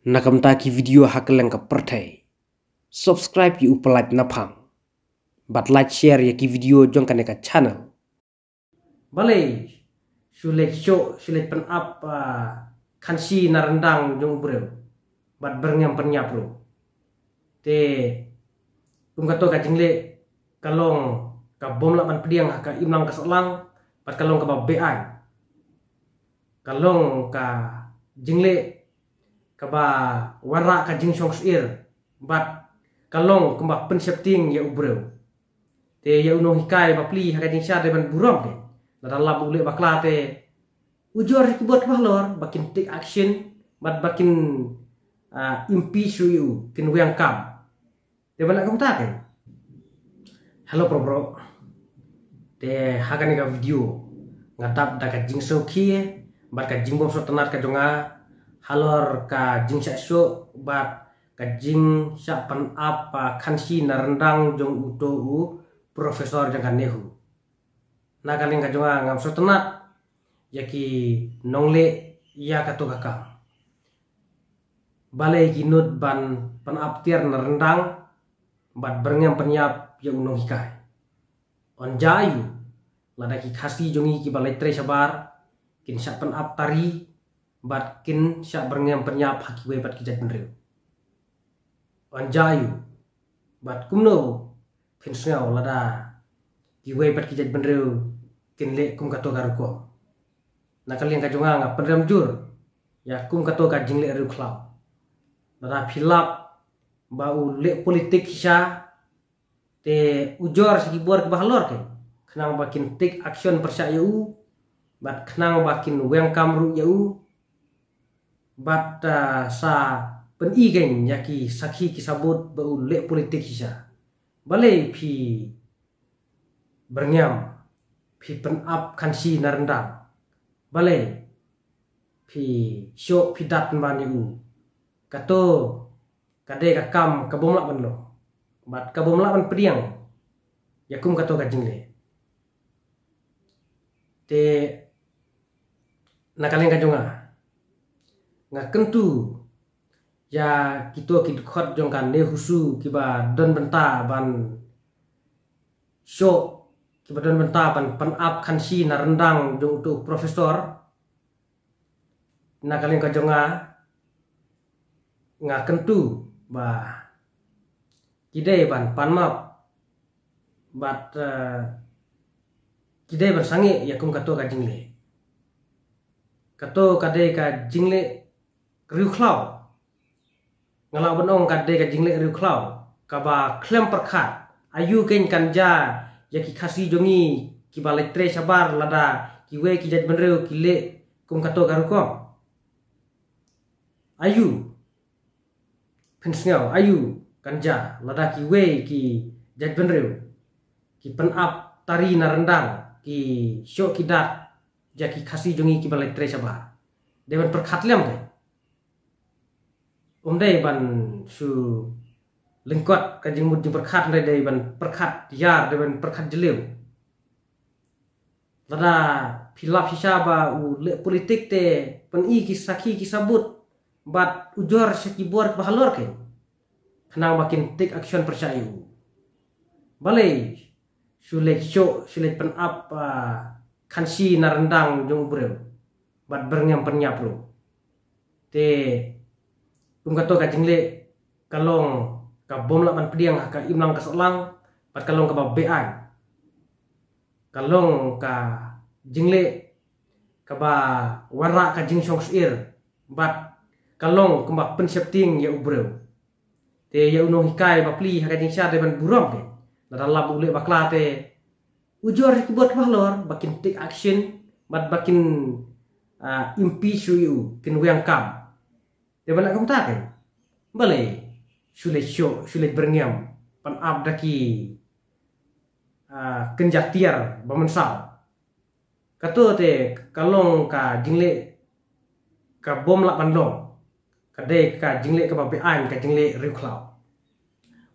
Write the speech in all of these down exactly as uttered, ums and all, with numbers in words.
Na ka bynta ki video ha kylleng ka pyrthei, subscribe ïa u Pyllait Naphang bad like share ïa ki video jong kane ka channel. Balei shu leit shoh, shu leit pynap, ah, khansi na ryndang jong u briew bad byrngem pynïap ruh. Te kum kato ka jingleh ka long ka bym lah ban pdiang ha ka imlang ka sahlang bad ka long kaba beaiñ. Ka long ka jingleh kaba wanrah ka jingsngewsih bad ka long kumba pynsheptieng ïa u briew. Te ïa u nonghikai bapli ha ka jingshad dei ban burom, te lada lap u leh bakla te ujor ki bor kiba halor ba kin take action bad ba kin, ah, impeach ruh ïa u, kin weng kam. Te ban leh kumta, te. Hello, bro, bro. Te ha kane ka video nga dap da ka jingsngewkhia bad ka jingbym sngewtynnat ka jong nga halor ka jingshah shoh bad ka jingshah pynap, ah, khansi na ryndang jong uto u professor jong ka NEHU. Na ka liang ka jong nga, ngam sngewtynnat ïa ki nongleh ïa kato ka kam. Balei ki nud ban pynap tiar na ryndang bad byrngem pynïap ïa u nonghikai? Ong ïa u, lada ki Khasi jong ngi kiba leit trei shabar kin shah pynap tari bad kin shah byrngem pynïap ha kiwei pat ki jaitbynriew? Ong ïa u, bad kumno phin sngew lada kiwei pat ki jaitbynriew kin leh kum kato ka rukom? Na ka liang ka jong nga, nga pynrem jur ïa kum kato ka jingleh riewkhlaw. Lada phi lap ba u leh politik shisha, te ujor sha ki bor kiba halor, te khnang ba kin take action pyrshah ïa u bad khnang ba kin weng kam ruh ïa u bad, ah, sa pyni kein ïa ki sakhi ki sabut ba u leh politik shisha. Balei phi byrngem, phi pynap khansi na ryndang? Balei phi shoh phi dat ban ïa u? Kato ka dei ka kam ka bym lah ban long bad ka bym lah ban pdiang ïa kum kato ka jingleh. Te na ka liang ka jong nga, nga kyntu ïa kito ki dkhot jong ka NEHUSU kiba don bynta ban shoh, kiba don bynta ban pynap khansi na ryndang jong uto u professor. Na ka liang ka jong nga, nga kyntu ba ki dei ban pan map bad, eh, ki dei ban sangeh ïa kum kato ka jingleh. Kato ka dei ka jingleh riewkhlaw. Nga lah ban ong ka dei ka jingleh riewkhlaw kaba khlem pyrkhat. Aïu kein kan jia ïa ki Khasi jong ngi kiba leit trei shabar lada kiwei ki jaitbynriew ki leh kum kato ka rukom? Aïu, phin sngew, aïu kan jia lada kiwei ki jaitbynriew ki pynap tari na ryndang, ki shoh ki dat ïa ki Khasi jong ngi kiba leit trei shabar? Dei ban pyrkhat lem, te. Um dei ban shu lyngkot ka jingmut jingpyrkhat, dei, dei ban pyrkhat ïar, dei ban pyrkhat jylliew. Lada phi lap shisha ba u leh politik, te pyni ki sakhi ki sabut bad ujor sha ki bor kiba halor, te khnang ba kin take action pyrshah ïa u. Balei shu leit shoh, shu leit pynap, ah, khansi na ryndang jong u briew bad byrngem pynïap ruh? Te kum kato ka jingleh ka long ka bym lah ban pdiang ha ka imlang ka sahlang bad ka long kaba beaiñ. Ka long ka jingleh kaba wanrah ka jingsngewsih bad ka long kumba pynsheptieng ïa u briew. Te ïa u nonghikai bapli ha ka jingshad dei ban burom, te lada lap u leh bakla te ujor ki bor kiba halor ba kin take action bad ba kin, ah, impeach ruh ïa u, kin weng kam. Te ban leh kumta, te balei shu leit shoh, shu leit byrngem pynap da ki, ah, kynja tiar ba mynsaw? Kato te ka long ka jingleh ka bym lah ban long. Ka dei ka jingleh kaba beaiñ, ka jingleh riewkhlaw.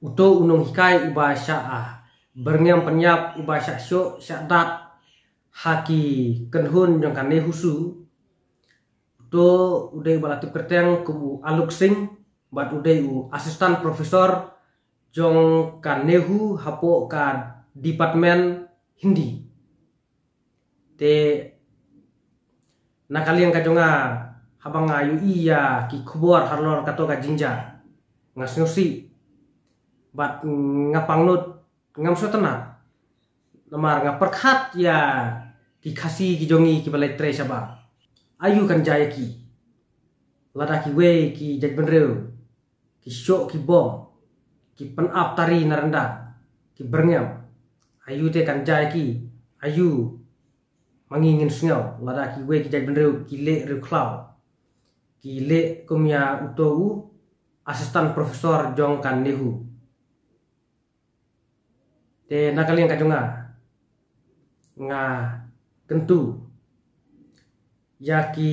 Uto u nonghikai uba shah, ah, byrngem pynïap, uba shah shoh shah dat ha ki kynhun jong ka NEHUSU, To u dei ba la tip kyrteng kum u Alok Singh, bad u dei u assistant professor jong ka NEHU hapoh ka department Hindi. Te na ka liang ka jong nga, haba nga ïohi ïa ki khubor halor kato ka jingjia, nga sngewsih bad nga pangnud, ngam sngewtynnat. Namar nga pyrkhat ïa ki Khasi ki jong ngi kiba leit trei shabar. Aïu kan jia ïa ki? Lada kiwei ki jaitbynriew ki shoh ki bom, ki pynap tari na rynda, ki byrngem, aïu te kan jia ïa ki? Aïu? Ma ngi ngin sngew lada kiwei ki jaitbynriew ki leh riewkhlaw, ki leh kum ïa uto u assistant professor jong ka NEHU. Te na ka liang ka jong nga, nga kyntu ïa ki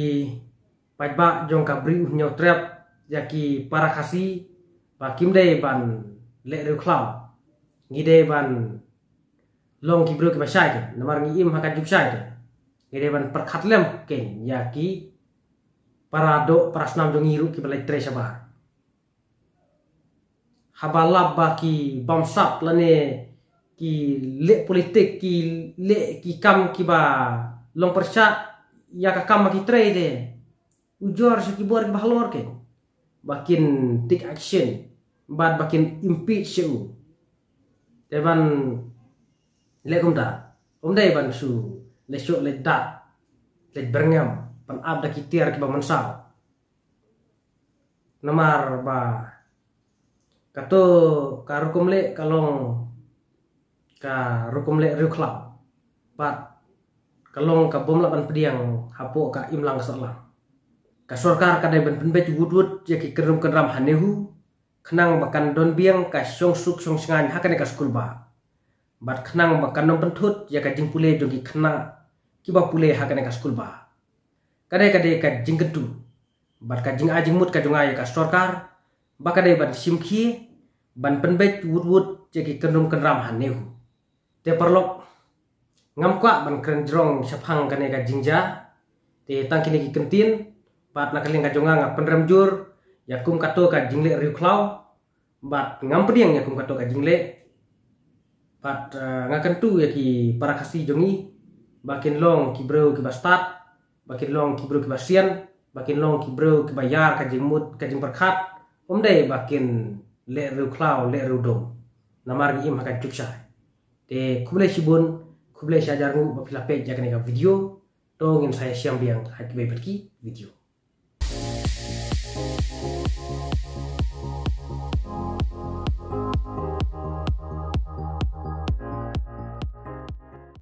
paidbah jong ka Bri U Hynñiewtrep, ïa ki para Khasi, ba kim dei ban leh riewkhlaw. Ngi dei ban long ki briew kiba shai te, namar ngi im ha ka juk shai te. Ngi dei ban pyrkhat lem kein ïa ki para doh para snam jong ngi ruh kiba leit trei shabar. Haba lap ba ki bamsap lane ki leh politik, ki leh ki kam kiba long pyrshah ïa ka kam ba ki trei te, ujor sha ki bor kiba halor kein ba kin take action bad ba kin impeach sha u. Te ban leh kumta, ym dei ban shu leit shoh leit dat, leit byrngem, pynap da ki tiar kiba mynsaw. Namar ba kato ka rukom leh ka long ka rukom leh riewkhlaw, bad ka long ka bym lah ban pdiang hapoh ka imlang ka sahlang. Ka sorkar ka dei ban pynbeit wut wut ïa ki kynrum kynram ha NEHU, khnang ba kan don biang ka shongsuk shongshngaiñ ha kane ka skulbah, bad khnang ba kan ym pynthut ïa ka jingpule jong ki khynnah kiba pule ha kane ka skulbah. Ka dei, ka dei ka jingkyntu bad ka jingai jingmut ka jong nga ïa ka sorkar ba ka dei ban shim khie, ban pynbeit wut wut ïa ki kynrum kynram ha NEHU. Te paralok, ngam kwah ban kren jrong shaphang kane ka jingjia. Te tang kine ki kyntien, bad na ka liang ka jong nga, nga pynrem jur ïa kum kato ka jingleh riewkhlaw, bad ngam pdiang ïa kum kato ka jingleh. Bad, eh, nga kyntu ïa ki para Khasi jong ngi ba kin long ki briew kiba stad, ba kin long ki briew kiba sian, ba kin long ki briew kiba ïar ka jingmut ka jingpyrkhat, ym dei ba kin leh riewkhlaw leh riewdum. Namar ngi im ha ka juk shai. Te khublei shibun, khublei shihajar nguh ba phi la peit ïa kane ka video. To ngin sa ïashem biang ha kiwei pat ki video.